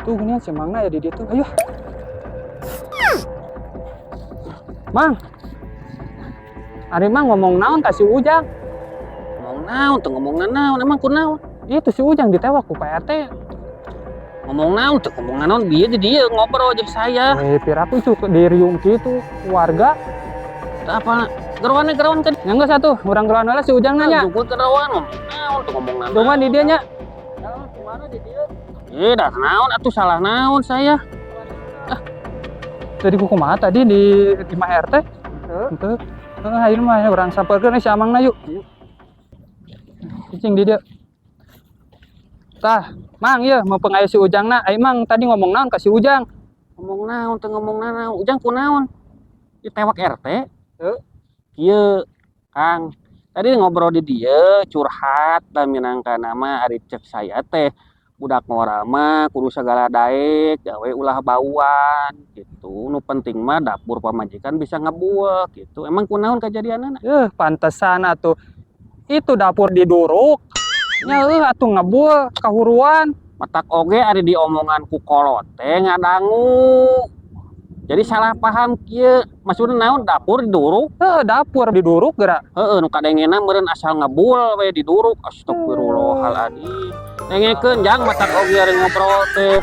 Tuh gini si Mangna ya di ditu. Ayo. Mang. Ari Mang ngomong naon ka si Ujang? Ngomong naon teu ngomong naon, emang kunaon? Itu si Ujang ditewak ku Pak RT. Ngomong naon teu ngomong naon, dia di dieu ngobrol jeung saya. Eh, piraku itu di riung kitu warga. Teu apa geroan geroan kan. Nya geus atuh, urang geroan heula si Ujang nanya. Jungkut geroan ngomong naon teu ngomong naon. Cuman di dieu nya. Kumaha di dieu? Eh, dah naon atuh, salah naon saya? Jadi kumaha tadi di imah RT? Henteu. Heeh, ayeuna mah urang sampeurkeun si Amangna yuk. Cicing di dieu. Tah, Mang, ieu mumpung aya si Ujangna. Ai Mang tadi ngomong naon ka si Ujang? Ngomong naon teu ngomong naon. Ujang kunaon? Ditewak RT? Heuh. Kieu, Kang. Tadi ngobrol di dieu curhat da minangka nama ari cek saya teh budak ngora mah kudu sagala daek gawe, ulah bauan gitu, nu penting mah dapur pamajikan bisa ngebuek gitu. Emang kunaon kejadianna? Eh, pantesan atuh. Itu dapur diduruk. Nya eueuh atuh ngebul kahuruan. Matak oge ari diomongan ku kolot teh ngadangu jadi salah paham kieu. Maksudna naon dapur diduruk? Heuh, dapur diduruk geura. Heeh, nu kadengena meureun asal ngebul we diduruk. Astagfirullahaladzim, dengekeun, Jang. Matak oge ari ngobrol teh.